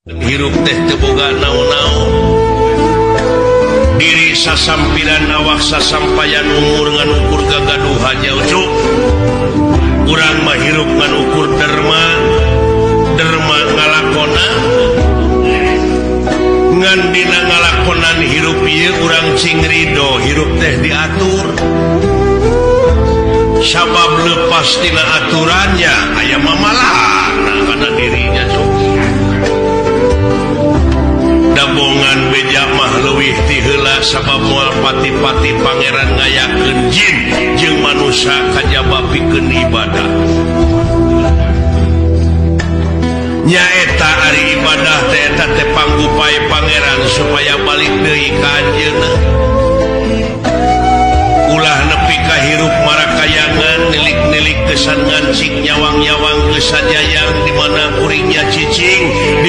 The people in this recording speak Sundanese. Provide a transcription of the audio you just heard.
Hirup teh teu boga naon-naon, diri sasampiran, awak sasampayan, umur ngan ukur gagaduhan nya, Ucu. Urang mah hirup ngan ukur derma, derma ngalakonan. Ngan dina ngalakonan hirup ieu urang cing ridho hirup teh diatur, sabab lepas tina aturannya aya mamalana kana dirinya, Cuk. Dabongan beja mah leuwih ti heula, sabab moal pati-pati Pangeran ngayakeun jin jeung manusia kajaba pikeun ibadah. Nyaeta ari ibadah teh eta teh panggupai Pangeran supaya balik deui ka anjeunna, ulah nepi ka hirup marakayangan, nilik-nilik kesan ngancik, nyawang-nyawang kesan yayang di mana kuringnya cicing di